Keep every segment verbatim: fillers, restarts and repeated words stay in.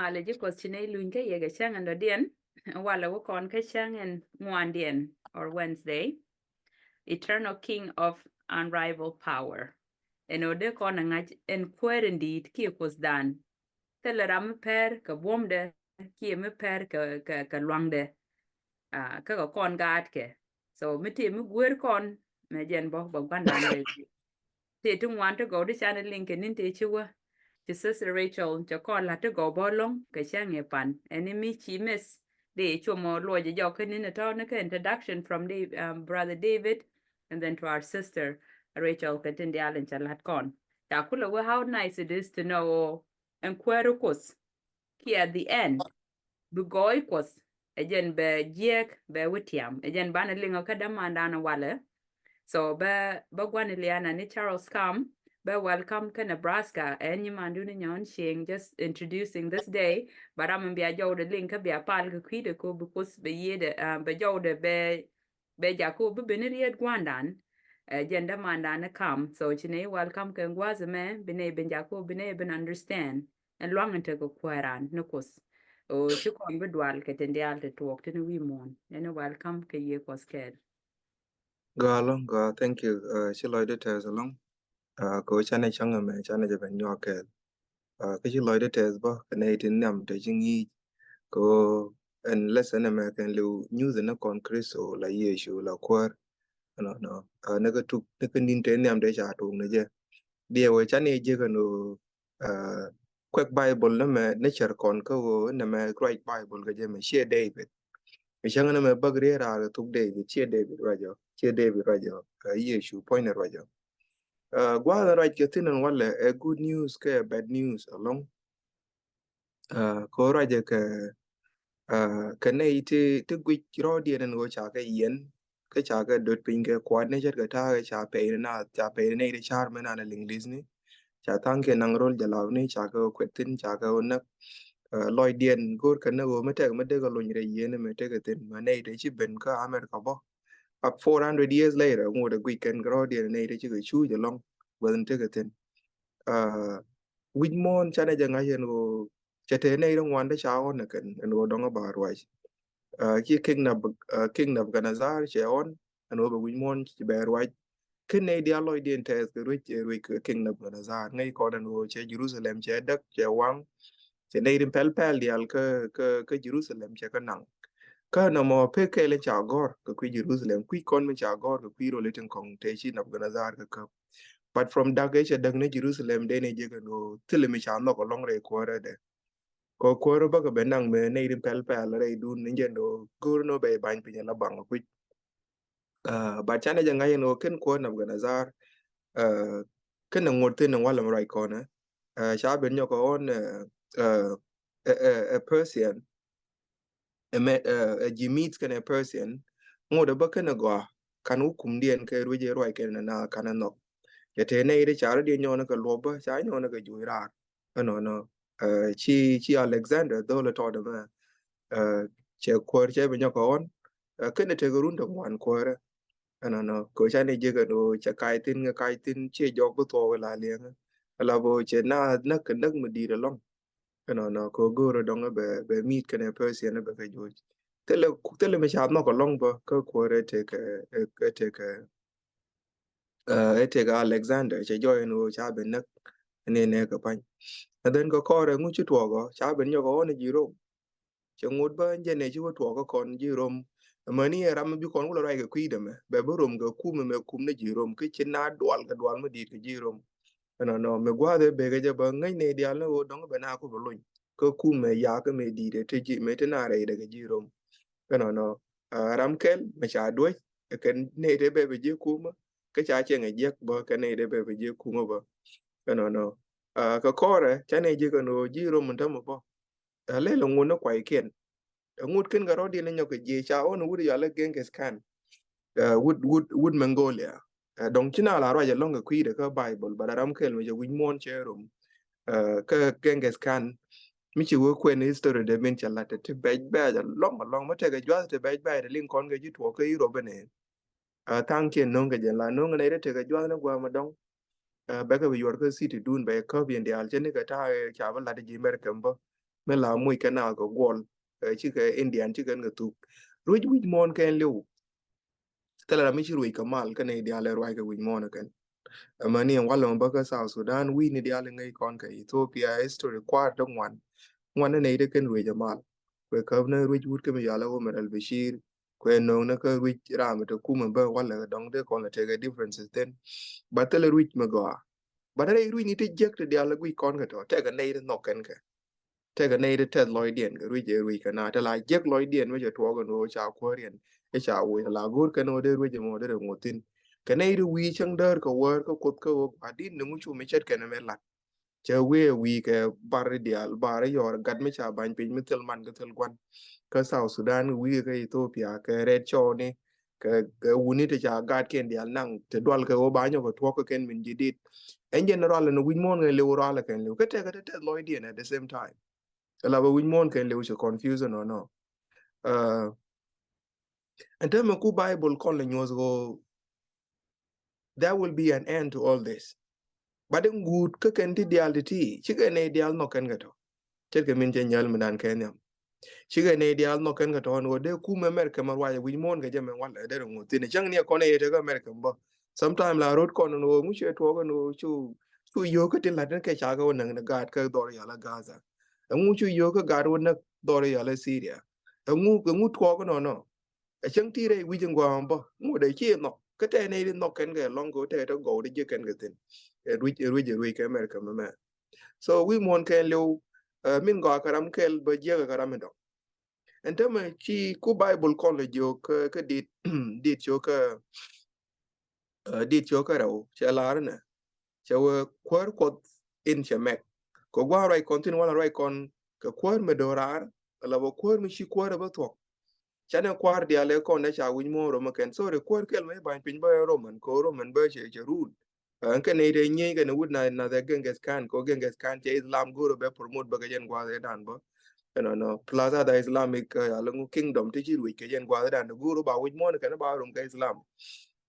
Malɛ ji̱ Kuɔth ci nɛy luny kä yɛ kɛ cäŋ ɛn dɔ̱diɛn. Walɛ wä kɔn kä cäŋ ɛn ŋuandiɛn or Wednesday. Eternal King of unrivaled power. Ɛn ɣöö dee kɔn ɛ ŋa̱c ɛn kuäär in di̱i̱t kiɛ Kuothdan. Thilɛ ram mi pɛr kɛ buɔ̱mdɛ kiɛ mi pɛr kɛ, kɛ, kɛ luaŋdɛ. Ah, kä kɛ kɔn gaatkɛ. So mi tëë mi guer kɔn mɛ jɛn bä bä gua̱ndan rɛy. Tëë ti ŋuan ti gɔw di canɛ liŋ kɛ ni̱n tëë ci wä. Ci Sister Rachel cɛ kɔn la̱t ti gɔw bä lɔ̱ŋ kɛ cäŋ ɛ pan. Ɛn ni mi ci miss di cuɔmɔ luɔc jɔk kä ni̱n tɔ̱ ni kä introduction from the, um, Brother David and then to our Sister Rachel kɛ tin diaal in cɛ la̱t kɔn. Ca kulɛ wä how nice it is to know ɛn kuäär Kuoth. Kiɛ at the end bi gɔɔy Kuɔth ɛ jɛn bɛ jiɛk bɛ wi̱i̱ tiam ɛ jɛn banɛ liŋɔ kä dämandan walɛ. So bɛ, bɛ gua̱n Eliana ni Charles Kam bɛ welcome kä Nebraska. Ɛn nyi mandun ni nyɔn cieŋ just introducing this day. But ram in bia jɔwdɛ liŋ kä bia pal kɛ kui̱dɛ ko bi Kuoth bɛ yiëëdɛ, uh, bɛ jɔwdɛ bɛ, bɛ jaku bi ben ni riet gua̱ndan. Ɛ jɛn dämandan ni Kam. So ci nɛy welcome kɛ gua̱th mɛ bi nɛy ben jaku bi nɛy ben understand. Ɛn luaŋ in tekɛ kuääran ni Kuoth. O ci kɔn bi dual kɛ tin diaal ti tuɔɔk tin wi̱i̱ muɔ̱ɔ̱n. Ɛn welcome kɛ yiëë Kuɔth kɛɛl. Gɔaa ɛlɔ̱ŋ, gɔaa, thank you. Uh, ci lɔcdä tɛth ɛlɔ̱ŋ. Uh, kɛ ɣöö canɛ cäŋ ɛmɛ canɛ jɛ ben nyuak kɛɛl. Uh, kä ci lɔcdä tɛth bä kɛ nɛy tin nhiam te ci ŋi̱i̱c. Kɛ ɣöö ɛn lesson ɛmɛ kɛn liw nyuuth ni kɔn Kritho la Yecu la kuäär. Ɛnɔnɔ. Uh, ni kä tuk ni kä ni̱n te nhiam te ca tuɔɔk ni jɛ. Diɛ wee canɛ jek ɛn ɣöö uh, kuɛk Bible ni mɛ ni cär kɔn kä ɣöö ni mɛ ruac Bible kɛ jɛ mɛ ciɛ David. Mi cäŋ ni mɛ bäk riet raar kɛ thuk David, ciɛ David ruacɔ, ciɛ David ruacɔ, uh, Yecu puɔ̱ny ni ruacɔ. Uh, gua̱a̱th ni ruac kɛ thi̱n ɛn walɛ ɛ good news kɛ bad news ɛlɔ̱ŋ. Uh, kɛ ɣöö ruacɛ kɛ, uh, kɛ nɛy ti, ti guic rɔɔdiɛn ɛn ɣöö ca kɛ yiɛn kä ca kɛ dot piny kɛ kuatni ce̱tkɛ ta̱a̱ kɛ ca pɛy ni naath, ca pɛy ni nɛy ti ca̱r mi naan a Liŋli̱thni. Ca tha̱a̱ŋ kiɛ naŋ rol jalapni ca kɛ kuɛth thi̱n ca kɛ wä näk. Ɛ, lɔcdiɛn go̱o̱r kɛ näk ɣöö mi tɛk mi dee kɛ lony rɛy yiëëni mi tekɛ thi̱n mɛ nɛy ti ci ben kä America bä. Up four hundred years later ŋot ɛ guic kɛn kɛ rɔɔdiɛn nɛy ti ci kɛ cuuc ɛlɔ̱ŋ guäthni tekɛ thi̱n. Ɛ, wi̱c muɔ̱ɔ̱n canɛ jɛ ŋa̱c ɛn ɣöö cɛ te nɛy ti ŋuan ti ca ɣɔn ɛ kɛn ɛn ɣöö dɔ̱ŋ ɛ ba ruac. Ɛ, ci King Neb-, ɛ, King Nebuchadnezzar cɛ ɣɔn ɛn ɣöö bɛ wi̱c muɔ̱ɔ̱n ci bɛ ruac. Kä nɛy diaal lɔcdiɛn tɛth kɛ ruec, ɛ ruec kɛ King Nebuchadnezzar. Ŋäc kɔn ɛn ɣöö cɛ Jerusalem cɛ däk, cɛ waŋ. Cɛ nɛy rin pɛl pɛl diaal kä, kä, kä Jerusalem cɛ kɛ naŋ. Kä nɔmɔ pek kɛl in ca gɔ̱r kɛ kui̱ Jerusalem, kui̱ kɔn mi ca gɔ̱r kɛ kui̱ rol itin kɔŋ te ci Nebuchadnezzar kɛ käp. But from dak ëë cɛ däk ni Jerusalem den ëë jek ɛn ɣöö thilɛ mi ca nhɔk ɛlɔ̱ŋ rɛy kuäärä dɛ. Kɛ kuäärä bäkɛ ben naŋ mëë nɛy rin pɛl pɛl rɛy dun ni jɛn ɣöö go̱o̱r ni ɣöö bɛ ba̱ny piny ala baŋ kui̱. Ɛ, but canɛ jɛ ŋa̱c ɛn ɣöö ken kuäär Nebuchadnezzar, ɛ, ken ɛ ŋot thin ɛ walɛ mi ruac kɔnɛ. Ɛ, ca ben nyɔk ɛ ɣɔn, ɛ, ɛ, ɛ, ɛ Persian, ɛ mɛ, ɛ, ɛ ji̱ Medes kɛnɛ Persian, ŋot ɛ bä ken ɛ gɔaa, kan wä kumdiɛn kɛ ruec ɛ ruac kɛn ɛ na kan ɛ nhɔk. Cɛ tëë nɛy ti ca rɔ̱diɛn nyɔɔn ɛ kɛ luɔp bä, ca nyɔɔn ɛ kɛ juuc raar. Ɛnɔnɔ, ɛ, ci, ci Alexander dhol ɛ tɔɔdɛ mɛ, ɛ, cɛ kuäär cɛ bi nyɔk ɛ ɣɔn, ɛ, ken ɛ tekɛ run te ŋuan kuäärä. Ɛnɔnɔ, kɛ canɛ jek ɛn ɣöö cɛ kac thi̱n, ŋɛ kac thi̱n, ciɛ jɔk bi thuɔɔk ila liɛŋä. Ala bä cɛ na näk, näk mi di̱i̱t ɛlɔ̱ŋ. Ɛnɔnɔ, kɛ go̱o̱rä dɔ̱ŋ bɛ, bɛ Medes kɛnɛ Persian bɛ kɛ juɔc. Thilɛ, thilɛ mi ca nhɔk ɛlɔ̱ŋ bä, kä kuäärä tekɛ, ɛ, ɛ tekɛ, ɛ, ɛ tekɛ Alexander, cɛ jɔɔc ɛn ɣöö ca ben näk, nɛ nɛ kɛ pa̱ny. And then kɛ kɔrɛ ŋu ci tuɔɔkɔ, ca ben nyɔk ɛ ɣɔn ji̱ Rom. Cɛ ŋot bä jɛn ɛ ci wä tuɔɔk kä kɔn ji̱ Rom. Amäni ɛ ram mi bi kɔn wä lɔ ruac kɛ kui̱dɛ mɛ bɛ bi Rom kɛ kum mɛ kum ni ji̱ Rom kä ci na dual kɛ dual mi di̱i̱t kɛ ji̱ Rom. Ɛnɔnɔ, mɛ gua̱a̱th ɛ bekɛ jɛ bä ŋäc nɛ diaal ni ɣöö dɔ̱ŋ bɛ na ku bi lony kä kum mɛ yakä mɛ di̱i̱t ɛ te ji̱ mɛ te na rɛydɛ kɛ ji̱ Rom. Ɛnɔnɔ, ɛ, ram kɛl mɛ ca duäc ɛ kɛn nɛ te bɛ bɛ ji̱ kumä kä ca cɛŋ ɛ jiäk bä kɛn nɛ te bɛ bɛ ji̱ kumä bä. Ɛnɔnɔ, ɛ, kɛ kɔrɛ ca nɛ ji̱ kɛn ɣöö ji̱ Rom mi tämɛ bä. Ɛ lɛl ŋun ni kuaykiɛn. Ɛ ŋut ken kɛ rɔ̱diɛn ni nyɔk kɛ jiɛ ca ɣɔn wut yɔal ɛ Genghis Khan. Ɛ wut, wut, wut Mongolia. Ɛ dɔ̱ŋ ci na la ruac ɛlɔ̱ŋ kɛ kui̱dɛ kä Bible, but ɛ ram kɛl mi cɛ wi̱c muɔ̱ɔ̱n cɛ Rom. Ɛ kä Genghis Khan mi ci wee kuɛn history dɛ min cɛ lat ti bɛc bɛc ɛlɔ̱ŋ ɛlɔ̱ŋ mi tekɛ juath ti bɛc bɛc ti liŋ kɔn kɛ ji̱ tuɔɔk kä Europe ni. Ɛ tha̱a̱ŋ kiɛn no̱o̱ŋ kɛ jɛn la no̱o̱ŋ kɛ nɛy ti tekɛ juath ni gua̱a̱m ɛdɔ̱ŋ. Ɛ bɛ kɛ bi yuɔr kä city dun bɛ käp yɛn diaal cɛ ni kɛ ta̱a̱ ɛ ca bi lat ji̱ America bä. mi la moc kɛ naath kɛ guɔl, ɛ, cikɛ Indian cikɛn kɛ thuk. Ruec wi̱c muɔ̱ɔ̱n kɛn li̱w. Thilɛ ram mi ci ruec kɛ mal kä nɛy diaal ɛ ruac kɛ wi̱c muɔ̱ɔ̱n ɛ kɛn. Ɛmɛ ni ɛn walɛ mɛ bä kä South Sudan wi̱i̱ni diaal ŋäc kɔn kɛ Ethiopia history kua̱r ti ŋuan. Ŋuan ni nɛy ti kɛn ruec ɛ mal. Kuɛ käp ni ruec wut kä mi yɔal ɛ Omar al Bashir. Kuɛ nööŋ ni kä ruec ram mi te kumɛ bä walɛ kɛ dɔŋ dee kɔn lɛ tekɛ differences thin. Ba thilɛ ruec mi gɔaa. Ba ni rɛy ruec ni ti jiäk ti diaal ɛ guic kɔn kɛ tɔ tekɛ nɛy ti nhɔk kɛn kɛ. Tekɛ nɛy ti tɛth lɔcdiɛn kɛ ruec ɛ ruec kɛ na te la jiäk lɔcdiɛn mi cɛ tuɔɔk ɛn ɣöö ca kuäär yɛn i̱ ca woc la go̱o̱r kɛn ɣöö dee ruec ɛmɔ dee rɛ ŋuɔth thi̱n. Kɛ nɛy ti wi̱i̱ cäŋ däär kɛ wäär kä Kuoth kä ɣöö a di̱t ni ŋu cu mi ce̱tkɛ ni mɛ lat. Cɛ wee wi̱i̱ kɛ bar i̱ diaal bar i̱ yɔɔr gat mi ca ba̱ny piny mi thil man kä thil gua̱n. Kä South Sudan wi̱i̱ kɛ Ethiopia kɛ rɛt cɔɔni kɛ, kɛ wuni ti ca gaatkiɛn diaal naŋ ti dual kɛ ɣöö ba nyɔk kɛ tuɔk kɛ kɛn min ji̱ dit. Ɛn jɛn rual ni wi̱c muɔ̱ɔ̱n kɛn liw rual kɛn liw kä tɛkɛ ti tɛth lɔcdiɛn at the same time. Ɛ la bä wi̱c muɔ̱ɔ̱n kɛn liw cɛ confusion ɔ nɔ. Ɛn täämɛ ku Bible kɔn lɛ nyuɔth ɣöö there will be an end to all this. But in guut kä kɛn ti diaal ti ti cikɛ nɛy diaal nhɔk kɛn kɛ tɔ. Ce̱tkɛ min cɛ nyäl mi nan kɛ nhiam. Cikɛ nɛy diaal nhɔk kɛn kɛ tɔ ɛn ɣöö dee kumɛ America mɛ ruacɛ wi̱c muɔ̱ɔ̱n kɛ jɛ mɛ walɛ dee rɛ ŋuɔth thi̱n cäŋ ni ɛ kɔn ɛ yɛ tekɛ America mɛ bä. Sometime la rot kɔn ɛn ɣöö ŋu cɛ tuɔɔk ɛn ɣöö cu, cu yio̱o̱k kä ti la̱t ni kɛ cakɛ wä näŋ ni gaat kä dhɔr yal a Gaza. Ɛŋu cu yio̱o̱k kä gaat wä näk dhɔr yal a Syria. Ɛŋu, ɛŋu tuɔɔk ɛnɔnɔ. Ɛ cäŋ ti rɛy wi̱c in gua̱a̱m bä ŋot ɛ ci nhɔk kä tɛɛ nɛy ti nhɔk kɛn kɛ lɔŋ kɛ tɛɛ tɔ gɔw ti jiäk kɛn kɛ thi̱n. Ɛ ruic, ɛ ruic, ɛ ruic kɛ America mɛ mɛ. So wi̱i̱ muɔ̱ɔ̱n kɛn liw, ɛ, min gɔaa kɛ ram kɛl bä jiäk kɛ ram in dɔ̱ŋ. Ɛn täämɛ ci ku Bible kɔn lɛ jiök kä, kä dit, dit cio̱k kä, ɛ, dit cio̱k kä rɛw cɛ lar nɛ. Cɛ wee kuäär Kuɔth in cɛ mɛk. Kɛ gua̱a̱ ruac kɔn thi̱n wala ruac kɔn kɛ kuäär mi do̱raar ala bä kuäär mi ci kuäär ɛ bä thuɔ̱k. Canɛ kua̱r diaal ɛ kɔn dee ca wi̱c muɔ̱ɔ̱n Roman kɛn. Sorry, kuäär kɛl mɛ i̱ ba̱ny piny bä ɛ Roman, kɛ Roman bä cɛ, cɛ rule. Ɛn kɛn nɛy tɛ nyiey kɛn wut na, na thɛ Genghis Khan, kɛ Genghis Khan cɛ Islam go̱o̱r bɛ promote bä kɛ jɛn gua̱a̱th ɛ dan bä. Ɛnɔnɔ. Plus other Islamic, ɛ, ala ŋu kingdom ti ci ruec kɛ jɛn gua̱a̱th ɛ dan go̱o̱r ba wi̱c muɔ̱ɔ̱n kɛn ba rum kɛ Islam.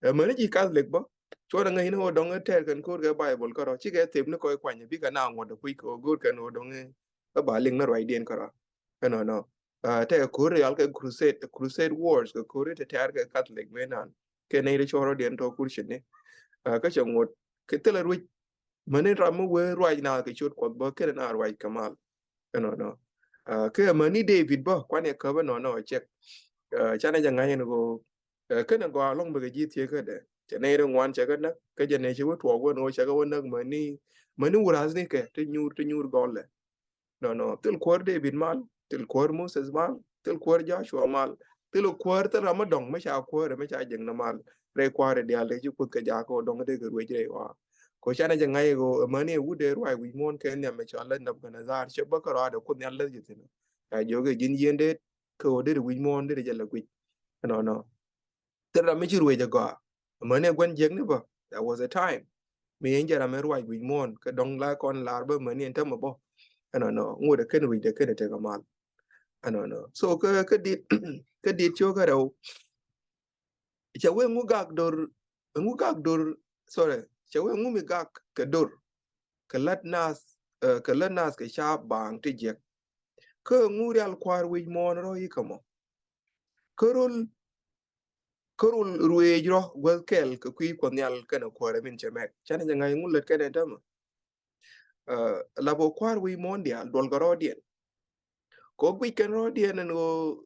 Ɛ, mäni ci Catholic bä. Cuɔt ɛ ŋäc ni ɣöö dɔ̱ŋ ɛ tɛɛr kɛn ko̱r kɛ Bible kärɔ. Cikɛ thep ni kɔc kuany bikɛ na ŋuɔ̱t ɛ kui̱ kɛ ɣöö go̱o̱r kɛn ɣöö dɔ̱ŋ ɛ ba liŋ ni ruacdiɛn kärɔ. Ɛnɔnɔ. Ɛ, tɛ ko̱r rial kɛ crusade, crusade wars kɛ ko̱r ri tɛ tɛ̈r kɛ Catholic mëë nan. Kɛ nɛy ri cɔl rɔ̱diɛn tɔ kur cini. Ɛ, kä cɛ ŋot kɛ thilɛ ruec. Mäni ram mi wee ruac na kɛ ciöt Kuɔth bä kɛnɛ na ruac kɛ mal. Ɛnɔnɔ. Ɛ, kɛ mäni David bä kuan yɛ käp ɛnɔnɔ cɛk. Ɛ, canɛ jɛ ŋa̱c ɛn ɣöö, ɛ, kɛnɛ gɔaa lɔŋ bɛ kɛ ji̱ thiee kädɛ. Cɛ nɛy ri ŋuan cɛ kɛ näk kä jɛ nɛy cɛ wee tuɔɔk wän ɣöö cɛ kɛ wä näk mäni, mäni wurath ni kɛ ti nyuur, ti nyuur gɔlɛ. Nɔnɔ, thil kuäär David mal, thil kuäär Moses mal, thil kuäär Joshua mal, thil kuäär thil ram mi dɔŋ mi ca kuäär mi ca jiäk ni mal. Rɛy kua̱ri diaal rɛy ci Kuoth kɛ jakä dɔŋ dee kɛ ruec rɛy ɣɔaa. Kɛ canɛ jɛ ŋa̱c kɛ ɣöö mäni ɛ wut dee ruac wi̱c muɔ̱ɔ̱n kɛ nhiam mi cɔal lä Nebukadnezar cɛ bä kärɔaadɛ Kuoth Nhial läth ji̱ thi̱n. Ca jiök kɛ ji̱n yieen dee kɛ ɣöö dee wi̱c muɔ̱ɔ̱n dee jɛ lɛ guic. Nɔnɔ. Thil ram mi ci ruec agɔaa. Mäni gua̱n jiäkni bä. There was a time mi ɛn jɛ ram mi ruac wi̱c muɔ̱ɔ̱n kä dɔ̱ŋ la kɔn lar bä mäni ɛn tämɛ bä. Ɛnɔnɔ, ŋot ɛ kɛn ruec dee kɛn ɛ tek amal. Ɛnɔnɔ. So kä, kä dit, kä dit ciökä rɛw. Cɛ wee ŋu gak dor, ŋu gak dor, sorry. Cɛ wee ŋu mi gak kɛ dor. Kɛ lät nath, ɛ, kɛ lät nath kɛ caap baaŋ ti jiäk. Kä ŋu rial kua̱r wi̱c muɔ̱ɔ̱n rɔ ikä mɔ. Kä rol Kä rul ruëëc rɔ guäth kɛl kɛ kui̱ Kuɔth Nhial kɛnɛ kuäärɛ min cɛ mɛk. Canɛ jɛ ŋa̱c ŋu lät kɛnɛ tämɛ. Ɛ, la bä kua̱r wi̱i̱ muɔ̱ɔ̱n diaal duɔl kɛ rɔɔdiɛn. Kɛ ɣöö guic kɛn rɔɔdiɛn ɛn ɣöö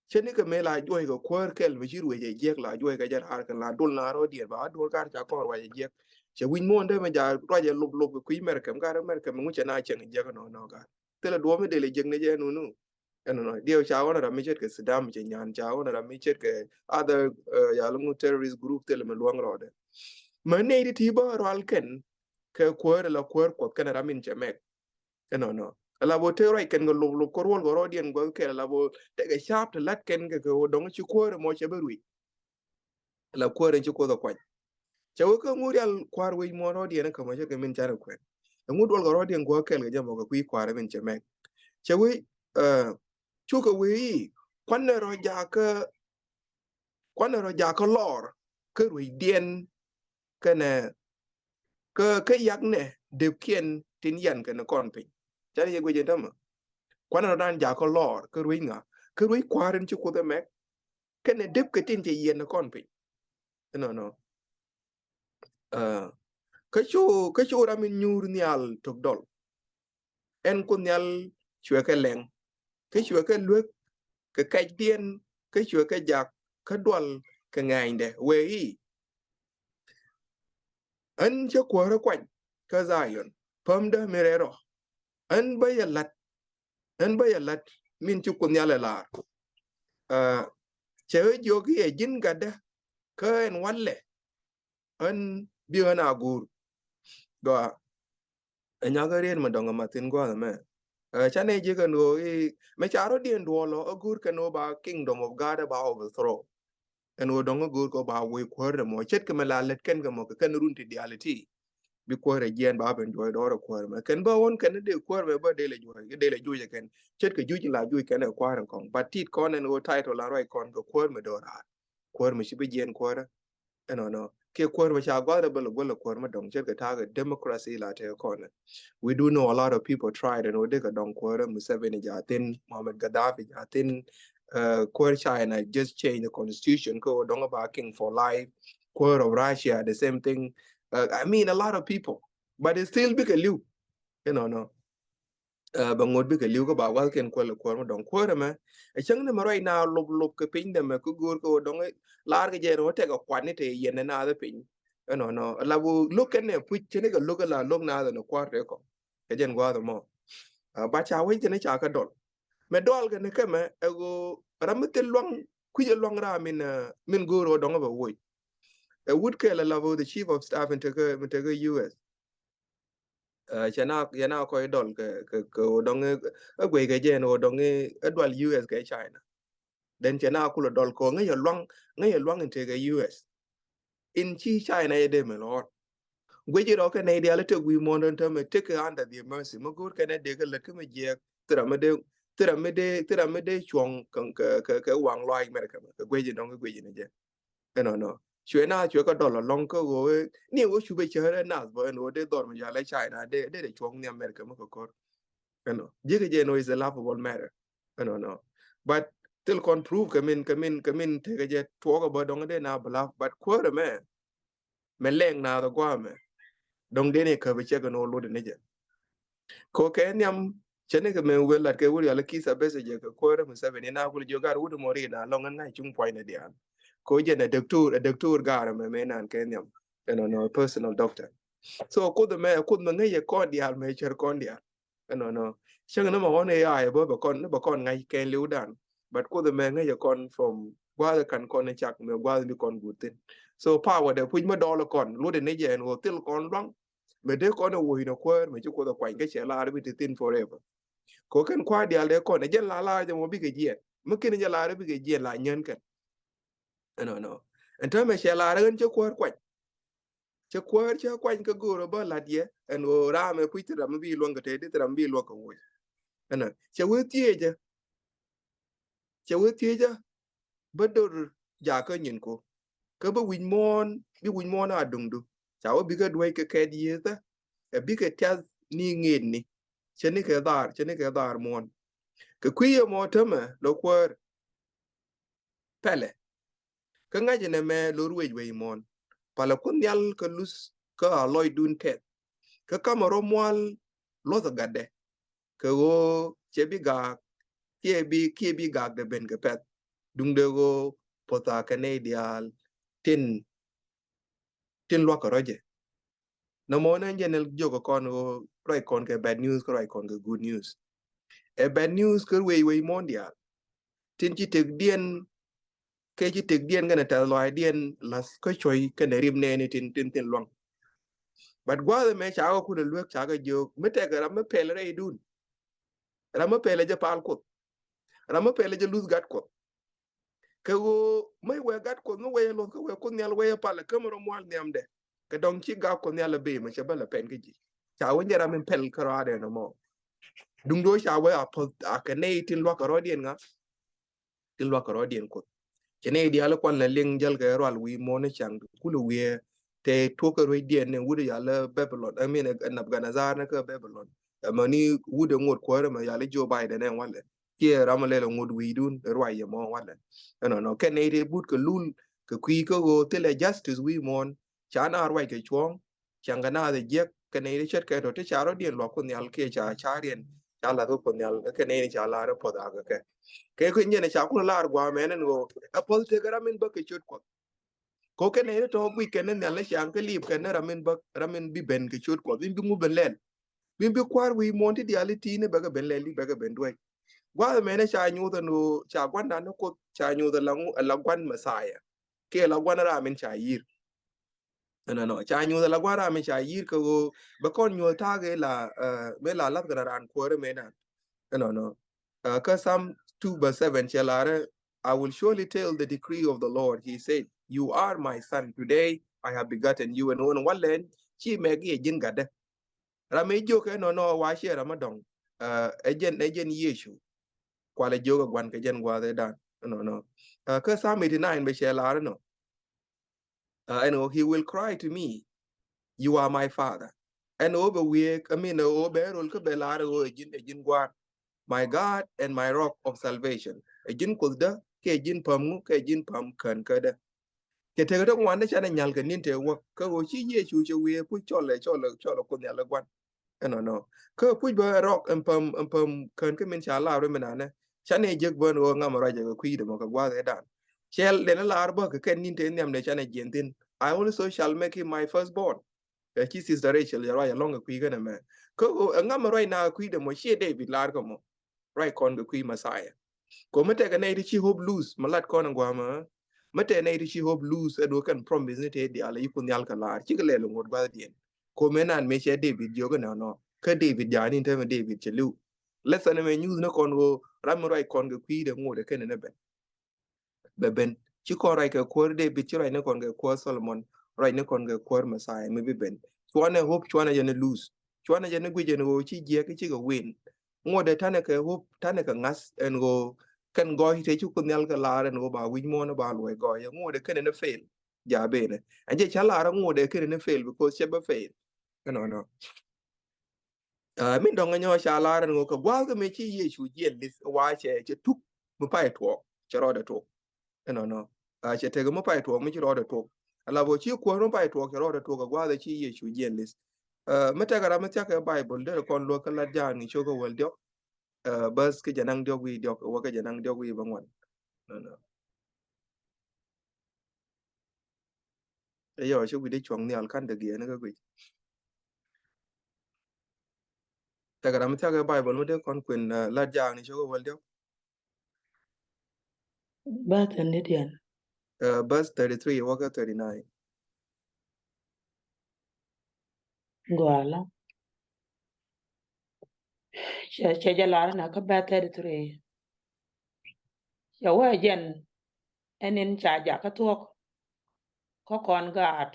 cä ni kɛ mëë la juɔc kɛ kuäär kɛl mi ci ruëëc ɛ jiɛk la juɔc kɛ jɛ raar kɛn la duɔl na rɔɔdiɛn ba a duɔl kar ca kɔn ruac ɛ jiɛk. Cɛ wi̱c muɔ̱ɔ̱n tämɛ ja ruac ɛ lop lop kɛ kui̱ Mɛrkɛ mi kar Mɛrkɛ mi ŋu cɛ na cieŋ ɛ jiɛk ɛnɔ nɔ kar. Thilɛ duɔ̱ɔ̱p mi dee lɛ jiɛk ni jɛ nunu. Ɛnɔnɔ, diɛw ca ɣɔn ram mi ce̱tkɛ Saddam cɛ nyan, ca ɣɔn ram mi ce̱tkɛ other, ɛ, yal ŋu terrorist group thilɛ mi luäŋ rɔɔdɛ. Mɛ nɛy ti ti bä rual kɛn kɛ kuäär la kuäär Kuɔth kɛn ram in cɛ mɛk. Ɛnɔnɔ. Ala bä te ruac kɛn kɛ lop lop kɛ ruɔl kɛ rɔɔdiɛn gua̱th kɛn ala bä tekɛ caap te lat kɛn kɛ kɛ wä dɔŋ ci kuäär mɔ cɛ bä ruic. La kuäär in ci Kuoth ɛ kuany. Cɛ wee kä ŋu rial kua̱r wi̱c muɔ̱ɔ̱n rɔɔdiɛn kä mɔ cɛ kɛ min canɛ kuɛn. Ɛ ŋu duɔl kɛ rɔɔdiɛn guɔ kɛl kɛ jɛ mɔ kɛ kui̱ kua̱r min cɛ mɛk. Cɛ wee, ɛ, cukɛ wee i̱ kuanɛ rɔ jakä, kuanɛ rɔ jakä lɔr kä ruecdiɛn kɛnɛ kä, kä yak nɛ depkiɛn tin yan kɛnɛ kɔn piny. Canɛ yɛ guic in tämɛ. Kuanɛ rɔ dan jakä lɔr kä ruec ŋa, kä ruec kua̱r in ci Kuoth ɛ mɛk. Kɛnɛ dep kɛ tin cɛ yiɛn kɔn piny. Ɛnɔnɔ. Kä cu, kä cu ram in nyuur nhial tok dɔl. Ɛn Kuoth Nhial cuɛ kɛ lɛŋ, kä cuɛ kɛ luek kɛ kɛcdiɛn, kä cuɛ kɛ jak kä dual kɛ ŋɛɛnydɛ wee i̱, ɣän cä kuäärä kuany kä Dhayɔn, pämdä mi rɛl rɔ. Ɣän bä yɛ la̱t, ɣän bä yɛ la̱t min ci Kuoth Nhial ɛ lar. Cɛ ɣä jiök i̱ ɛ ji̱n gatdä kä ɛn walɛ, ɣän bi ɣän a guur. Gɔaa. Ɛ nyakä riet mi dɔŋ ɛ mathin gua̱a̱th ɛmɛ. Ɛ, canɛ ji̱ kɛn ɣöö i̱ mɛ ca rɔ̱diɛn duɔl ɔ, ɛ go̱o̱r kɛn ɣöö ba kingdom of God ɛ ba overthrow. Ɛn ɣöö dɔŋ ɛ go̱o̱r kɛ ɣöö ba woi kuäär ɛmɔ ce̱tkɛ mɛ la lät kɛn kɛ mɔ kɛ kɛn run ti diaal iti. Bi kuäär ɛ jiɛn ba ben juɔc dɔɔr ɛ kuäär ɛmɛ. Kɛn bä ɣän kɛn dee kuäär ɛmɛ bä dee lɛ juɔc, dee lɛ juɔc ɛ kɛn. Ce̱tkɛ juc la juc kɛn ɛ kuäär ɛn kɔŋ. But tit kɔn ɛn ɣöö title la ruac kɔn kɛ kuäär mi do̱raar. Kuäär mi ci bi jiɛn kuäärä. Ɛnɔnɔ. Kiɛ kuäär mi ca gua̱th rɛ bä lɛ guäl ɛ kuäär mi dɔŋ ce̱tkɛ ta̱a̱ kɛ democracy la tëë kɔn. We do know a lot of people tried ɛn ɣöö dee kɛ dɔŋ kuäärä. Museveni ja̱ thi̱n, Muammar Gaddafi ja̱ thi̱n. Ɛ, kuäär China just change the constitution kä ɣöö dɔŋ ba king for life. Kuäär of Russia the same thing. Ɛ, I mean a lot of people. But it's still bikɛ li̱w. Ɛnɔnɔ. Ɛ, bɛ ŋot bikɛ li̱w kä ba wath kɛn kuäär lɛ kuäär mi dɔŋ kuäär ɛmɛ. Ɛ cäŋ ni mɛ ruac na lop lop kɛ piny dɛmɛ kä go̱o̱r kä ɣöö dɔŋ lar kɛ jɛ ni wä tɛk ɛ kuat ni te yɛn ni naath piny. Ɛnɔnɔ. Ɛ la wä lo̱k kɛn nɛ puc cɛ ni kɛ lo̱k ɛ la lo̱k naath ni kua̱r te kɔ. Kɛ jɛn gua̱a̱th ɛmɔ. Ɛ, ba ca wec kɛn ca kɛ dɔl. Mɛ dɔl kɛn kɛ mɛ ɛ ɣöö ram mi thil luaŋ kui̱c ɛ luaŋ ram min, ɛ, min go̱o̱r ɣöö dɔŋ ɛ bɛ woc. Ɛ wut kɛl ɛ la wä the chief of staff in tekɛ, min tekɛ U S. Ɛ, cɛ na, cɛ na kɔc dɔl kɛ, kɛ, kɛ ɣöö dɔŋ ɛ, ɛ guey kɛ jɛ ɛn ɣöö dɔŋ ɛ, ɛ dual U S kɛ China. Then cɛ na kulɛ dɔl kɛ ɣöö ŋäc ɛ luaŋ, ŋäc ɛ luaŋ in tekɛ U S. In ci China yɛ dee mɛ lɔɔr. Gueci rɔ kɛ nɛy diaal tek wi̱i̱ muɔ̱ɔ̱n dɔ̱ŋ täämɛ tek kɛ under their mercy. Mɛ go̱o̱r kɛn ɛ dee kɛ lät kä mɛ jiɛɛk. Thira mɛ dee, thira mɛ dee, thira mɛ dee cuɔ̱ŋ kɛ, kɛ, kɛ, kɛ waŋ lɔaac America mɛ. Kɛ gueci dɔŋ kɛ gueci ni jɛ. Ɛnɔnɔ. Cuɛ na cuɛ kɛ dɔl alɔŋ kä ɣöö ni ɣöö cupɛ cärɛ nath bä ɛn ɣöö dee dhɔr mi jal ɛ China dee, dee, dee cuɔ̱ŋ ni America mi kɛ ko̱r. Ɛnɔ. Ji̱ kɛ jɛ ɛn ɣöö is a laughable matter. Ɛnɔnɔ. But thil kɔn proof kɛ min, kɛ min, kɛ min tekɛ jɛ tuɔɔk ɛ bä dɔŋ dee na bluff. But kuäär ɛmɛ, mɛ lɛŋ naath ɛ gua̱a̱ mɛ. Dɔŋ dee ni käp ɛ cɛ kɛ ni ɣöö lot ni jɛ. Kɛ kɛ nhiam cɛ ni kɛ mɛ wël lat kɛ wur yal Kizza Besigye kɛ kuäärä Museveni na kul jiök gat wut mɔ ri na lɔŋ ɛn ŋa̱c cuŋ puɔ̱ny ni diaal. Kɛ jɛn ɛ doctor, ɛ doctor gar mɛ mɛ nan kɛ nhiam. Ɛnɔnɔ, personal doctor. So kuoth mɛ, kuoth mɛ ŋäc yɛ kɔn diaal mɛ cär kɔn diaal. Ɛnɔnɔ. Cäŋ ni mɛ ɣɔn ɛ ya ɛ bä bɛ kɔn, ni bɛ kɔn ŋa̱c kɛn li̱w dan. But kuoth mɛ ŋäc yɛ kɔn from gua̱a̱th kan kɔn cak mɛ gua̱a̱th ni kɔn guut thin. So power dɛ puc mɛ dɔl kɔn, luɔt ni jɛ ɛn ɣöö thil kɔn luaŋ. Mɛ dee kɔn ɛ woc ni kuäär mɛ ci kuoth ɛ kuany kä cɛ lar bi ti thin forever. Kɛ kɛn kua̱r diaal dee kɔn ɛ jɛn la lar jɛ mɔ bikɛ jiɛn. Mi kɛn jɛ lar bikɛ jiɛn la nyän kɛn. Ɛnɔnɔ. Ɛn täämɛ cɛ lar ɣän cɛ kuäär kuany. Cɛ kuäär cɛ kuany kä go̱o̱r ɛ bä la̱t yɛ ɛn ɣöö raam ɛ puc thil ram mi bi luäŋ kɛ tëë di thil ram mi bi luäŋ kɛ woc. Ɛnɔ. Cɛ wee thiecä. Cɛ wee thiecä. Bä dor jakä nyin ko. Kä bä wi̱c muɔ̱ɔ̱n, bi wi̱c muɔ̱ɔ̱n a duŋdu. Ca wä bikɛ duec kɛ kɛt yiëthä. Ɛ bikɛ tiath ni ŋetni. Cɛ ni kɛ dhaar, cɛ ni kɛ dhaar muɔ̱ɔ̱n. Kɛ kui̱ yɛ mɔ tämɛ lɔ kuäär. Pɛlɛ. Kä ŋa̱c ɛnɛ mɛ lor wec wec muɔ̱ɔ̱n. Palɛ Kuoth Nhial kä luth kä a lɔcdun tɛth. Kä kamɛ rɔ mual luɔth ɛ gatdɛ. Kɛ ɣöö cɛ bi gaak, kiɛ bi, kiɛ bi gaak dee ben kɛ pɛ̈th. Duundɛ ɣöö puɔ̱tha kɛ nɛy diaal tin, tin luakä rɔ̱ jɛ. Nɔmɔ nɛ jɛ nɛ jiök kɔn ɣöö ruac kɔn kɛ bad news kä ruac kɔn kɛ good news. Ɛ bad news kä wec wec muɔ̱ɔ̱n diaal. Tin ci tekdiɛn kɛ ci tekdiɛn kɛnɛ tɛth lɔaacdiɛn la̱th kä cuɔ̱c kɛnɛ rip nɛɛni tin, tin, tin luaŋ. But gua̱a̱th ɛmɛ ca kɛ kulɛ luek ca kɛ jiök mi tɛkɛ ram mi pɛl rɛydun. Ram mi pɛl ɛ jɛ pal Kuoth. Ram mi pɛl ɛ jɛ luth gat Kuoth. Kɛ ɣöö mi wee gat Kuoth mi wee luth kä wee Kuoth Nhial wee pal ɛ kämɛ rɔ mual nhiamdɛ. Kɛ dɔŋ ci gak Kuoth Nhial ɛ bee mɛ cɛ bä lɛ pɛn kä ji̱. Ca wee nyɛ ram mi pɛl kä rɔadɛ nɔmɔ. Duŋdu ca wee a puɔ̱th a kɛ nɛy tin luakä rɔɔdiɛn ŋa. Tin luakä rɔɔdiɛn Kuoth. Cɛ nɛy diaal kuan lɛ liŋ jäl kɛ rual wi̱i̱ muɔ̱ɔ̱n ni caŋ kulɛ wiee. Tɛ tuɔk kɛ ruecdiɛn ni wut yal ɛ Babilon, I mean, ɛ Nebukadnezar ni kä Babilon. Ɛmɛ ni wut ɛ ŋot kuäärä mɛ yali Joe Biden ɛ walɛ. Kiɛ ram ɛ lɛl ɛ ŋot wi̱i̱dun ɛ ruac yɛ mɔ walɛ. Ɛnɔnɔ kɛ nɛy ti but kɛ lul kɛ kui̱ kä ɣöö thilɛ justice wi̱i̱ muɔ̱ɔ̱n. Ca na ruac kɛ cuɔ̱ɔ̱ŋ. Cäŋ kɛ naath ɛ jiäk kɛ nɛy ti ce̱tkɛ tɔ̱ ti ca rɔ̱diɛn luak Kuoth Nhial kiɛ ca ca̱riɛn ca lath kä Kuoth Nhial kɛ nɛy ti ca lar ɛ puɔth akɛ kɛ. Kɛ kɛ nyɛn ca kulɛ lar gua̱a̱mɛn ɛn ɣöö ɛ puɔth tekɛ ram in bä kɛ ciöt Kuɔth. Kɛ kɛ nɛy ti tɔ̱ guic kɛn ni nhial ni ciaŋ kä liip kɛn ni ram in bä ram in bi ben kɛ ciöt Kuɔth in bi ŋu ben lɛl. Bin bi kua̱r wi̱i̱ muɔ̱ɔ̱n ti diaal i̱ ti̱i̱ni bɛ kɛ ben lɛl i̱ bɛ kɛ ben duec. Gua̱a̱th mɛn ca nyuuth ɛn ɣöö ca gua̱ndan ni Kuoth ca nyuuth ɛ la ŋu ɛ la gua̱n Mɛthia. Kiɛ la gua̱n ram in ca yi̱r. Ɛnɔnɔ ca nyuuth ɛ la gua̱n ram in ca yi̱r kɛ ɣöö bɛ kɔn nyuɔ̱th ta̱a̱ kɛ la mëë la lath kɛ la raan kuäärä mëë dan. Ɛnɔnɔ kä Psalm two verse seven cɛ larɛ, I will surely tell the decree of the Lord. He said, you are my son. Today I have begotten you. Ɛn ɣöö ɛn walɛ ɛn ci mɛk i̱ ɛ ji̱n gatdä. Ram mi jiök ɛnɔnɔ wa ciɛ ram mi dɔ̱ŋ. Ɛ jɛn ɛ jɛn Yecu. Kualɛ jiök ɛ gua̱n kɛ jɛn gua̱a̱th ëëdan ɛnɔnɔ. Kä Psalm eighty nine bɛ cɛ lar ɛnɔ. Ɛn ɣöö he will cry to me, you are my father. Ɛn ɣöö bɛ wiee kä min ɛ ɣöö bɛ rol kä bɛ lar ɛ ɣöö ɛ ji̱n ɛ ji̱n gua̱a̱r. My God and my rock of salvation. Ɛ ji̱n Kuothdä kɛ ji̱n päm ŋu kɛ ji̱n päm kän kädä. Cɛ tekɛ ti ŋuan ni canɛ nyal kɛ ni̱n tëë wäk kä ɣöö ci Yecu cɛ wiee puc cɔlɛ cɔlɛ cɔlɛ Kuoth Nhial ɛ gua̱n. Ɛnɔnɔ kä puc bä rɔk ɛn päm ɛn päm kän kä min ca lar ri mi nanɛ. Canɛ jek bä ni ɣöö ŋam ruacɛ kɛ kui̱dɛ mɔ kɛ gua̱a̱th ëëdan. Cɛl dɛn lar bä kɛ kɛn ni̱n tëë nhiam dee canɛ jiɛn thi̱n. I also shall make him my firstborn. Ɛ ci Sister Rachel jɛ ruac ɛlɔ̱ŋ kɛ kui̱ kɛn ɛmɛ. Kä ɣöö ɛ ŋam ruac na kɛ kui̱dɛ mɔ ciɛ David lar kɛ mɔ. Ruac kɔn kɛ kui̱ Messiah. Kɔ mi tɛkɛ nɛy ti ci hope lose mi lat kɔn in gua̱a̱mä. Mi tɛkɛ nɛy ti ci hope lose ɛ duɔ kɛn promise ni tëë diaal ɛ yi Kuoth Nhial kɛ laar cikɛ lɛl in ŋot gua̱thdiɛn. Kɔ mi nan mi cɛ David jiök inɔnɔ kä David ja̱a̱n in täämɛ David cɛ li̱w. Lesson ɛmɛ nyuuth ni kɔn ɣöö ram mi ruac kɔn kɛ kui̱dɛ ŋot ɛ kɛn in ɛ ben. Bɛ ben. Ci kɔn ruac kɛ kuäär David, ci ruac ni kɔn kɛ kuäär Solomon, ruac ni kɔn kɛ kuäär Messiah mi bi ben. Cuanɛ hope, cuanɛ jɛ ni lose. Cuanɛ jɛ ni guic ɛn ɣöö ci jiɛk ci kɛ win. Ŋuɔ̱tdɛ tanɛ kɛ hope, tanɛ kɛ ŋa̱th ɛn ɣöö kɛn gɔɔy te ci Kuoth Nhial kɛ laar ɛn ɣöö ba wi̱c muɔ̱ɔ̱n ba luɔc gɔɔy. Ŋuɔ̱tdɛ kɛn ni fail. Ja benɛ. Ɛn jɛ ca laar ŋuɔ̱tdɛ kɛn ni fail because cɛ bä fail. Ɛnɔnɔ. Min dɔ̱ŋ nyɔ ca lar ɛn ɣöö kɛ gua̱a̱th kɛ mëë ci Yecu jiɛn li̱th wa cɛ cɛ tuk mi pay tuɔɔk cɛ rɔɔdɛ tuɔɔk. Ɛnɔnɔ. Cɛ tekɛ mi pay tuɔɔk mi ci rɔɔdɛ tuɔɔk. Ala bɔ ci kuäär mi pay tuɔɔk cɛ rɔɔdɛ tuɔɔk kɛ gua̱a̱th ci Yecu jiɛn li̱th. Mi tekɛ ram mi thia̱kɛ Baibol derɛ kɔn luäk kä Lat Jaakni cio̱kä wäl diɔ̱k. Bäth kä jɛ naŋ diɔ̱k wi̱i̱ diɔ̱k wä kä jɛ naŋ diɔ̱k wi̱i̱ bä ŋuan. Ɛnɔnɔ. Ɛ yɔ ci wi̱cdɛ cuɔ̱ŋ nhial ka̱n dee giɛɛni kä guic. Tekɛ ram mi thia̱kɛ Baibol mi dee kɔn kuɛn Lat Jaakni cio̱kä wäl diɔ̱k. Bäth ɛn ni diɛn. Bäth thirty three wä kä thirty nine. Gɔala. Cɛ cɛ jɛ lar na kä bäth thirty three. Cɛ wee jɛn ɛn in ca jakä thuɔ̱k kä kɔn gaat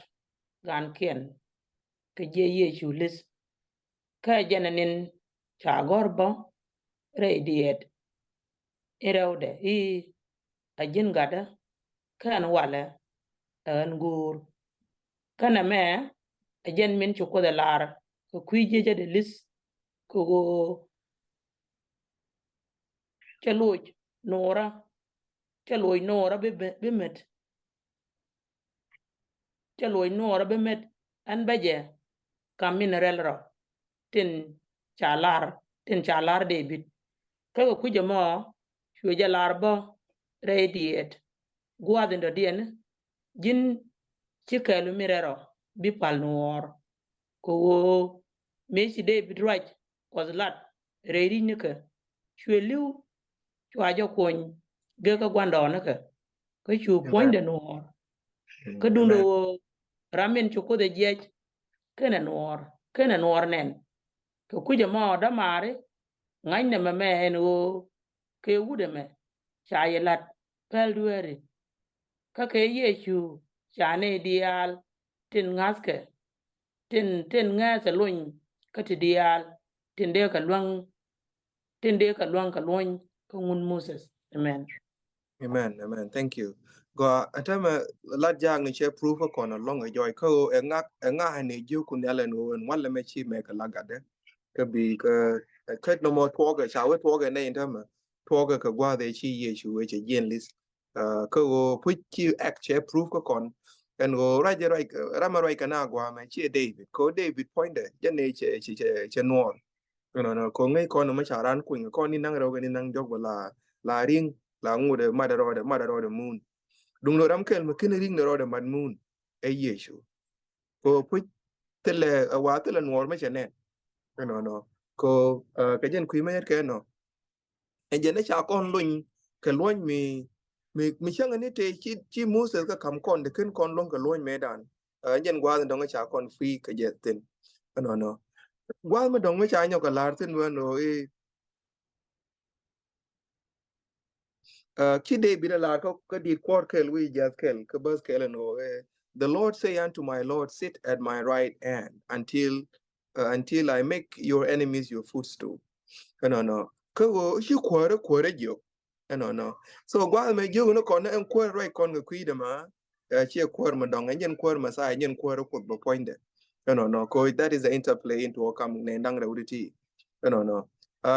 gankiɛn kɛ jiɛ Yecu li̱th. Kä jɛn ɛn in ca gɔ̱r bä rɛy diɛɛt in rɛwdɛ i̱ a ji̱n gatdä kɛn walɛ ɛ ɣän go̱o̱r. Kä nɛmɛ ɛ jɛn min ci Kuoth ɛ lar kɛ kui̱ jiecädɛ li̱th kɛ ɣöö cɛ loc nuɔɔrä, cɛ loc nuɔɔrä bi, bi mät. Cɛ loc nuɔɔrä bi mät ɛn bä jɛ kam min rɛl rɔ tin ca lar, tin ca lar David. Kä kɛ kui̱c ɛmɔ cuɛ jɛ lar bä rɛy diɛɛt gua̱a̱th in dɔ̱diɛn ji̱n ci kɛɛl mi rɛl rɔ bi pal nuɔɔr. Kɛ ɣöö mëë ci David ruac Kuɔth lat rɛy ri̱c nikɛ cuɛ li̱w cua jɛ kuɔny gekä gua̱ndɔɔŋnikɛ. Kä cu puɔ̱nydɛ nuɔɔr. Kä duundɛ ɣöö ram min ci Kuoth ɛ jiɛc kenɛ nuɔɔr, kenɛ nuɔɔr nɛn. Kɛ kui̱c ɛmɔ dämaari ŋa̱cnɛ mɛmɛ ɛn ɣöö kɛ wut ɛmɛ ca yɛ la̱t pɛl dueeri. Kä kɛ Yecu ca nɛy diaal tin ŋa̱thkɛ, tin, tin ŋɛ̈thɛ lony kä ti diaal tin dee kɛ luäŋ, tin dee kɛ luäŋ kɛ luɔ̱ny kä ŋun Moses. Amen. Amen, amen. Thank you. Gɔaa, ɛn täämɛ Lat Jaakni cɛ proof ɛ kɔn ɛlɔ̱ŋ ɛ jɔɔc kä ɣöö ɛ ŋak, ɛ ŋak ɛ ni jiök Kuoth Nhial ɛn ɣöö ɛn walɛ mɛ ci mɛ kɛ la gatdɛ. Kä bi kä kä nɔmɔ tuɔɔkɛ ca wee tuɔɔkɛ nɛy in tämɛ tuɔɔkɛ kɛ gua̱a̱th ɛ ci Yecu ɛ cɛ jiɛn li̱th. Kä ɣöö puc ci act cɛ proof kä kɔn ɛn ɣöö ruac ruac ramɛ ruac kɛ na gua̱a̱mɛ ciɛ David kɛ ɣöö David puɔ̱nydɛ jɛ nɛy cɛ cɛ cɛ nuɔɔr. Ɛnɔnɔ kɛ ɣöö ŋäc kɔn mɛ ca ran kuny kɔn ni naŋ rɛw kɛ ni naŋ diɔ̱k bä la la riŋ la ŋut ɛ mat ɛ rɔɔdɛ mat ɛ rɔɔdɛ muun. Duŋ lɔ ram kɛl mɛ kin riŋ ɛ rɔɔdɛ mat muun ɛ Yecu. Kɛ ɣöö puc thilɛ ɛ wa thilɛ nuɔɔr mɛ cɛ nɛn. Ɛnɔnɔ kɛ ɣöö kɛ jɛn kui̱ mɛ yɛt kɛ nɔ. Ɛn jɛn ni ca kɔn lony kɛ luɔ̱ny mi mi mi cäŋ ni te ci ci Moses kä kam kɔn de ken kɔn luɔ̱ŋ kɛ luɔ̱ny me dan. Ɛn jɛn gua̱a̱th ni dɔŋ ca kɔn free kɛ jɛ thin. Ɛnɔnɔ gua̱a̱th mi dɔŋ mi ca nyɔk kɛ la̱r thin wän ɣöö i̱ Kä David a lar kä kä dit kuɔr kɛl wi̱i̱ jiath kɛl kä bäth kɛl ɛn ɣöö, the Lord say unto my Lord, sit at my right hand until uh, until I make your enemies your footstool. Ɛnɔnɔ kä ɣöö ci kuäärä kuäärä jiök. Ɛnɔnɔ so gua̱a̱th mɛ jiök ni kɔn ɛn kuäärä ruac kɔn kɛ kui̱dɛ ma. Ciɛ kuäär mi dɔŋ ɛn jɛn kuäär Messiah ɛn jɛn kuäärä Kuoth bä puɔ̱nydɛ. Ɛnɔnɔ ko that is the interplay into a kam nɛ da̱ŋ rɛw di ti. Ɛnɔnɔ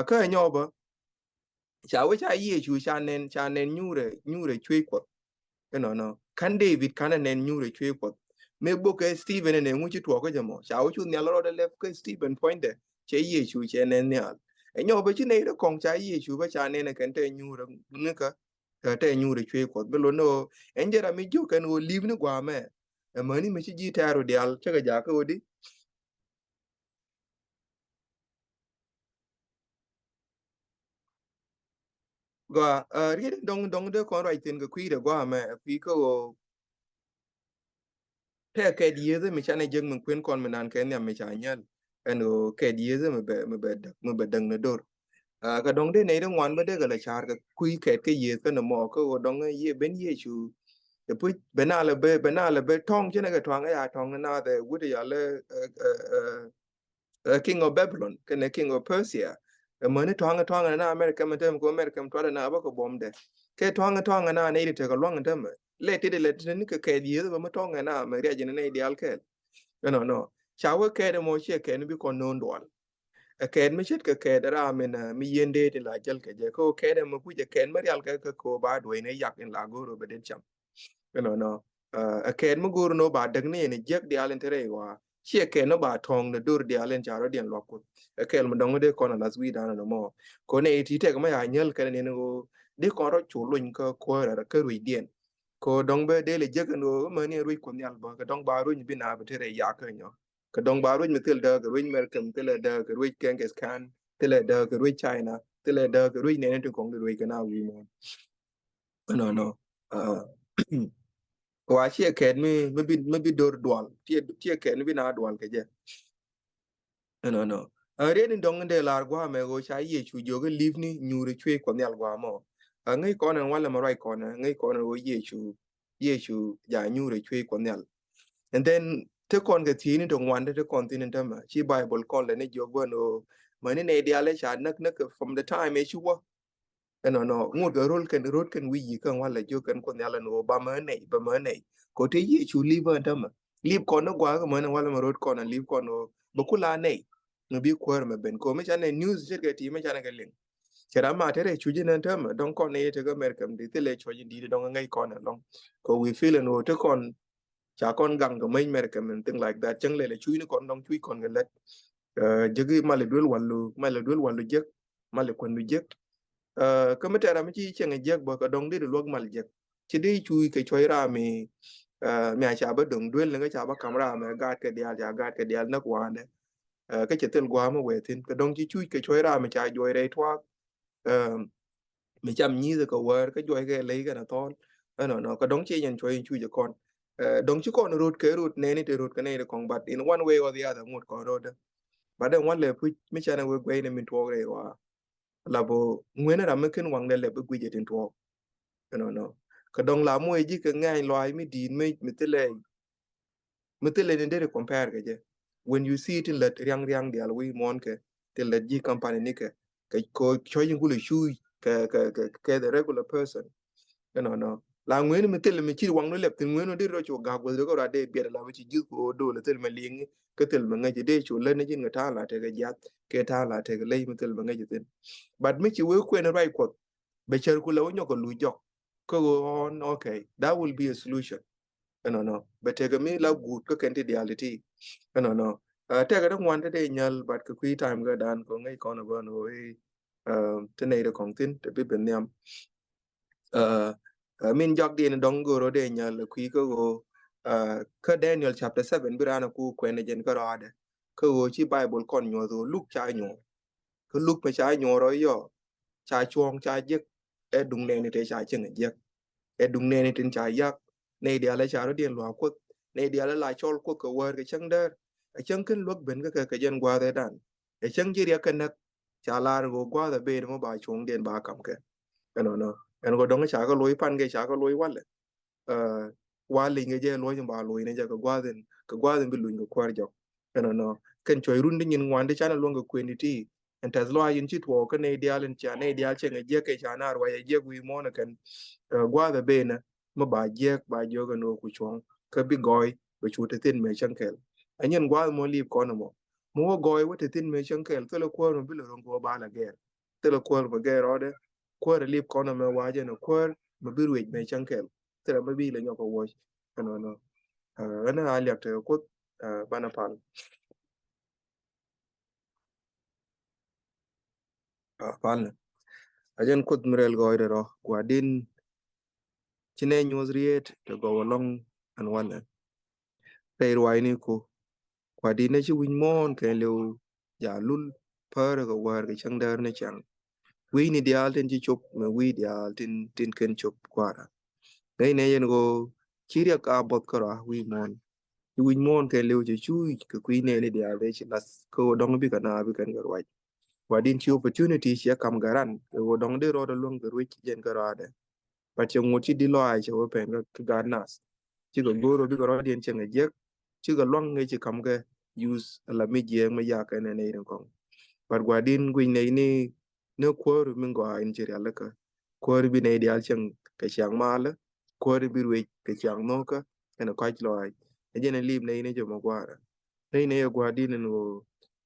kä ɛnyɔw bä ca wee ca Yecu ca nɛn ca nɛn nyuurɛ nyuurɛ cuey Kuɔth. Ɛnɔnɔ ka̱n David ka̱n ɛ nɛn nyuurɛ cuey Kuɔth. Mëë bok kɛ Stephen ɛn ɛŋu ci tuɔɔk kä jɛ mɔ ca wee cu nhial rɔɔdɛ lɛp kä Stephen puɔ̱nydɛ cɛ Yecu cɛ nɛn nhial. Ɛnyɔk bä ci nɛy rɛ kɔŋ ca Yecu bä ca nɛn ɛ kɛn tɛ nyuurɛ ŋikä tɛ nyuurɛ cuey Kuɔth bi lon ni ɣöö ɛn jɛ ram mi jiök kɛn ɣöö li̱p ni gua̱a̱mɛ. Ɛmäni mi ci ji̱ tɛɛr ɔ diaal cä kɛ jakä ɣöö di Gɔaa riet in dɔŋ dɔŋ dee kɔn ruac thin kɛ kui̱dɛ gɔaa mɛ kui̱ kä ɣöö tɛ kɛt yieth mi canɛ jek mi kuën kɔn mi nan kɛ nhiam mi ca nyäl. Ɛn ɣöö kɛt yieth mi bɛ mi bɛ däk mi bɛ däk ni dor. Kɛ dɔŋ dee nɛy ri ŋuan bä dee kɛ lɛ ca̱r kɛ kui̱ kɛt kä yieth kä ni mɔ kä ɣöö dɔŋ yieth ben Yecu. Ɛ puc bɛ na lɛ bɛ bɛ na lɛ bɛ tɔŋ cinɛ kɛ tuaŋ ɛ ya tɔŋ ni naath ɛ wut ɛ ya lɛ ɛ king of Babylon kɛnɛ king of Persia. Ɛ mäni tuaŋ tuaŋ na America mi tem ko America mi tuat na bä kɛ buɔm dɛ kɛ tuaŋ tuaŋ na nɛy di tekɛ luaŋ tem lɛ ti di lɛ ti ni kɛ kɛɛth yieth bä mi tɔŋ na mi riac ni nɛy dial kɛɛl. Ɛnɔnɔ ca wee kɛɛt ɛmɔ ciɛ kɛɛt mi bi kɔn no̱o̱ŋ dual. Ɛ kɛɛt mi ce̱tkɛ kɛɛt ram mi na mi yien dee ti la jäl kɛ jɛ ko kɛɛt ɛmɔ kuc ɛ kɛɛt mi rial kɛ kɛ ko ba duɔy ni yak in la go̱o̱r bɛ det cam. Ɛnɔnɔ ɛ kɛɛt mi go̱o̱r ni ba däk ni yɛn jiäk dial in te rɛy wa ciɛ kɛɛt ni ba tɔ̱ŋ ni dor dial in ca rɔ diɛn luak Kuoth. Ɛ kɛɛl mi dɔŋ dee kɔn a lath wi̱i̱ dan ɛnɔ mɔ ko nɛ iti tɛk mi ya nyäl kɛn ni ni ɣöö dee kɔn rɔ cu lony kä kuäär kä ruec diɛn. Ko dɔŋ bä dee lɛ jiäk ɛn ɣöö mäni ruec Kuoth Nhial bä kɛ dɔŋ ba ruec bi na bi te rɛy yakä nyɔ. Kɛ dɔŋ ba ruec mi thil dääk kɛ ruec Mɛrkɛm thilɛ dääk kɛ ruec Kɛŋkɛth Kan thilɛ dääk kɛ ruec China thilɛ dääk kɛ ruec nɛni ti kɔŋ di ruec kɛ na wi̱i̱ muɔ̱ɔ̱n. Ɛnɔnɔ wa ciɛ kɛɛt mi mi bi mi bi dor dual ciɛ ciɛ kɛɛt mi bi na dual kɛ jɛ. Ɛnɔnɔ ɛ riet ni dɔŋ in dee lar gua̱a̱mɛ ɣöö ca Yecu jiök i̱ li̱p ni nyuur i̱ cuëë Kuɔth Nhial gua̱a̱mɔ. Ɛ ŋäc kɔn ɛn walɛ mɛ ruac kɔn ɛ ŋäc kɔn ɛn ɣöö Yecu Yecu ja nyuur i̱ cuëë Kuɔth Nhial. And then te kɔn kɛ thiec ni te ŋuan te te kɔn thiec ni tämɛ ci Bible kɔn lɛ ni jiök bän ɣöö mäni nɛy diaal ɛ ca näk näk from the time ɛ ci wä. Ɛnɔnɔ ŋot kɛ rol kɛn rot kɛn wi̱c yi kɛn walɛ jiök kɛn Kuoth Nhial ɛn ɣöö ba mɛ nɛy ba mɛ nɛy. Kɛ te Yecu li̱p ɛ tämɛ li̱p kɔn ni gua̱a̱k mɛ ni walɛ mɛ rot kɔn ɛ li̱p kɔn ɣöö bɛ kula nɛy. Ni bi kuäär mɛ ben kɛ ɣöö mi canɛ news ce̱tkɛ ti mi canɛ kɛ liŋ. Cɛ ram ma te rɛ cuc inɛn tämɛ dɔ̱ŋ kɔn ni yɛ tekɛ America mi di thilɛ cuɔ̱c in di̱t dɔ̱ŋ ŋäc kɔn ɛlɔ̱ŋ. Kɛ we feel ɛn ɣöö te kɔn ca kɔn gaŋ kɛ mäc America mi thing like that cäŋ lɛl ɛ cuc ni kɔn dɔ̱ŋ cuc kɔn kɛ lät. Jeki mal i̱ duel wal lu mal i̱ duel wal lu jek. Mal i̱ kuän lu jek. Kä mi tɛra mi ci cieŋ i̱ jek bä kɛ dɔŋ dit i̱ luäk mal jek ci di cuuc kɛ cuɔ̱c ram i̱ mi a ca bä döŋ duel ni kä ca bä kam ram i̱ gaat kɛ diaal ca gaat kɛ diaal näk wa̱a̱ndɛ. Kä cɛ thil gua̱a̱ mi wee thi̱n kɛ dɔŋ ci cuuc kɛ cuɔ̱c ram i̱ ca juɔc rɛy tuaak. Mi cam nyi̱i̱th kɛ wäär kä juɔc kɛ ley kɛn a thɔɔl. Ɛnɔnɔ kɛ dɔŋ ci nyɛn cuɔ̱c in cuuc ikɔn. Dɔŋ ci kɔn rot kɛ rot nɛni te rot kɛ nɛni kɔŋ but in one way or the other ŋot kɔn rot dä. But then one lɛ puc mi canɛ wek guɛy ni min tuɔɔk rɛy ruaar. La bo ŋueni ram mi ken waŋdɛ lɛ bi guic itin tuɔɔk. Ɛnɔnɔ kɛ dɔŋ la moc ji̱ kɛ ŋɛny luaac mi di̱i̱t mi mi thilɛ mi thilɛ ni deri compare kɛ jɛ. When you see it in lät riaŋ riaŋ dial wi̱i̱ muɔ̱ɔ̱n kɛ thil lät ji̱ company ni kɛ kɛ ko cuɔ̱c in kulɛ cuuc kɛ kɛ kɛ kɛ the regular person. Ɛnɔnɔ La ŋueni mi thil mi cir waŋdu lɛp thin ŋueni di rɔ cu gak weth rɔ kɛ rɔ a dee biɛt la mi ci ji̱th ko dol thil mi liŋ kɛ thil mi ŋäc dee cu lät ni ji̱n kɛ ta̱a̱ la tekɛ jiath kɛ ta̱a̱ la tekɛ ley mi thil mi ŋäc thin. But mi ci wee kuɛn ruac Kuɔth bɛ cär ku la wä nyɔk kɛ luc jɔk kä ɣöö ɣɔn, okay, that will be a solution. Ɛnɔnɔ bɛ tekɛ mi la guut kä kɛn ti diaal ti ti. Ɛnɔnɔ tekɛ ti ŋuan ti dee nyäl, but kɛ kui̱ time kä dan kɛ ŋäc kɔn ɛ bän ɣöö i̱ ti nɛy ti kɔŋ thin ti bi ben nhiam. Min jɔak diɛn dɔŋ go̱o̱r ɔ dee nyal kui̱ kä ɣöö kä Daniel chapter seven bi raan a ku kuɛn jɛn kä rɔadɛ kä ɣöö ci Bible kɔn nyuɔth ɣöö Luk ca nyuɔth. Kä Luk mɛ ca nyuɔth rɔ yɔ ca cuɔ̱ɔ̱ŋ ca jiäk. Ɛ duŋ nɛɛni tëë ca cieŋ a jiäk. Ɛ duŋ nɛɛni tin ca yak nɛy diaal ɛ ca rɔ diɛn luaak Kuoth, nɛy diaal ɛ la cɔl Kuoth kɛ wäär kɛ cäŋ däär. Ɛ cäŋ kɛn luäk ben kä kɛ kɛ jɛn gua̱a̱th ɛ dan ɛ cäŋ ji̱ riɛk kɛ näk. Ca lar ɣöö gua̱a̱th a ben mɔ ba cuɔ̱ŋdiɛn ba kam kɛ. Ɛnɔnɔ ɛn ɣöö dɔ̱ŋ ca kɛ loc pan kɛ ca kɛ loc walɛ. Wa liŋ kɛ jɛ luɔ̱c ba loc ni jɛ kɛ gua̱a̱th in kɛ gua̱a̱th in bi luny kɛ kuäär jɔk. Ɛnɔnɔ kɛn cuɔ̱c run di nyin ŋuan di canɛ luɔ̱ŋ kɛ kuën di ti. Ɛn tɛth lɔaac in ci tuɔɔk kä nɛy diaal in cia nɛy diaal cɛ ŋɛ jiäk kɛ ca naar wa yɛ jiäk wi̱i̱ muɔ̱ɔ̱n kɛn gua̱a̱th a ben mi ba jiäk ba jiök ɛn ɣöö ku cuɔ̱ŋ kä bi gɔɔy bɛ cu te thin mëë cäŋ kɛl. Anyin gua̱a̱th mɔ liip kɔn ɛmɔ mi wä gɔɔy wä te thin mëë cäŋ kɛl thilɛ kuäär mi bi lɛ ro̱ŋ kɛ wä ba lɛ gɛɛr. Thilɛ kuäär mi gɛɛr rɔɔdɛ kuäär ɛ liip kɔn ɛmɛ wa̱a̱ jɛn ɛ kuäär mi bi ruëc mëë cäŋ kɛl. Thilɛ mi bi lɛ nyɔk ɛ wuɔ̱c. Ɛnɔnɔ ɛn a liak tekɛ Kuoth banɛ pal. Palnɛ a jɛn Kuoth mi rɛl gɔɔydɛ rɔ gua̱di̱n. Ci nɛ nyuɔth riet kɛ gɔw ɛlɔŋ ɛn walɛ. Rɛy ruacni ku gua̱di̱n nɛ ci wi̱c muɔ̱ɔ̱n kɛ liw ja lul pärä kɛ wäär kɛ cäŋ däär ni cäŋ. Wi̱i̱ni diaal tin ci cop mɛ wi̱i̱ diaal tin tin ken cop kua̱rä. Ŋäcnɛ yɛn ɣöö ci riɛk a buɔth kärɔa wi̱i̱ muɔ̱ɔ̱n. Ci wi̱c muɔ̱ɔ̱n kɛ liw cɛ cuuc kɛ kui̱ nɛɛni diaal dee ci lath kä ɣöö dɔ̱ŋ bikɛ na bikɛn kɛ ruac. Gua̱di̱n ci opportunity ciɛ kam gɛ ran kɛ ɣöö dɔ̱ŋ dee rɔɔdɛ luäŋ kɛ ruec jɛn kärɔadɛ. But cɛ ŋot ci di lɔaac cɛ wä pɛn kä gaat nath. Cikɛ go̱o̱r wä bikɛ rɔɔdiɛn cɛ ŋɛ jiäk. Cikɛ luaŋ ŋɛ ci kam kɛ use ala mi jiɛɛk mi yak kɛ nɛ nɛy rin kɔŋ. But gua̱di̱n guic nɛy ni ni kuäär mi gɔaa in ci rialikä. Kuäär bi nɛy diaal cieŋ kɛ ciaŋ malä. Kuäär bi ruec kɛ ciaŋ nhökä. Ɛn kɔc lɔaac ɛ jɛn ɛ liip nɛy ni jɛ mɔ gua̱a̱rä. Nɛy nɛy ɛ gua̱di̱n ɛn ɣöö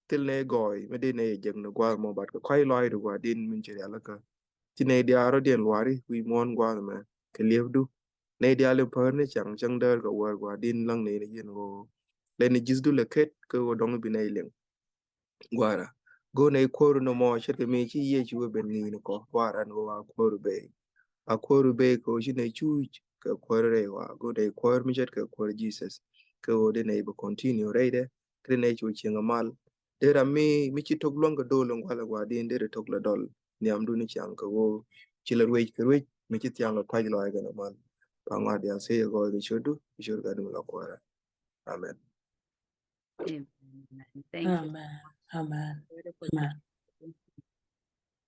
thil nɛy gɔɔy mi dee nɛy ɛ jek ni gua̱a̱r mɔ bat kɛ kɔc lɔaac ri gua̱di̱n min ci rialikä. Ci nɛy diaal rɔ̱diɛn luaari wi̱i̱ muɔ̱ɔ̱n gua̱a̱th ɛmɛ kɛ liepdu. Nɛy diaal in päär ni caŋ cäŋ däär kɛ wäär gua̱di̱n läŋ nɛy ni ji̱n ɣöö lɛn ni ji̱thdu lɛ ket kɛ ɣöö dɔ̱ŋ bi nɛy liŋ. Gua̱a̱ra go̱o̱r nɛy kuäär ni mɔ ce̱tkɛ mi ci Yecu wee ben ŋi̱i̱n kɔ gua̱a̱ra ni ɣöö a kuäär bey. A kuäär bey kɛ ɣöö ci nɛy cuuc kɛ kuäär rɛy wa go̱o̱r nɛy kuäär mi ce̱tkɛ kuäär Jesus. Kɛ ɣöö di nɛy bɛ continue rɛydɛ kɛ di nɛy cu cieŋ a mal. Dee ram mi mi ci tok luäŋ kɛ do̱l in gua̱l a gua̱di̱n dee ri tok lɛ dɔl nhiamdu ni ciaŋ kɛ ɣöö ci lɛ ruec kɛ ruec mi ci thiaŋ kɛ kua̱c lɔaac kɛn a mal. Paŋ ŋɔaat diaal thiec a gɔɔy kɛ ciötdu kɛ ciöt gatdu mi la kuäärä. Amen. Amen. Thank you. Amen. Amen. Very good. Amen.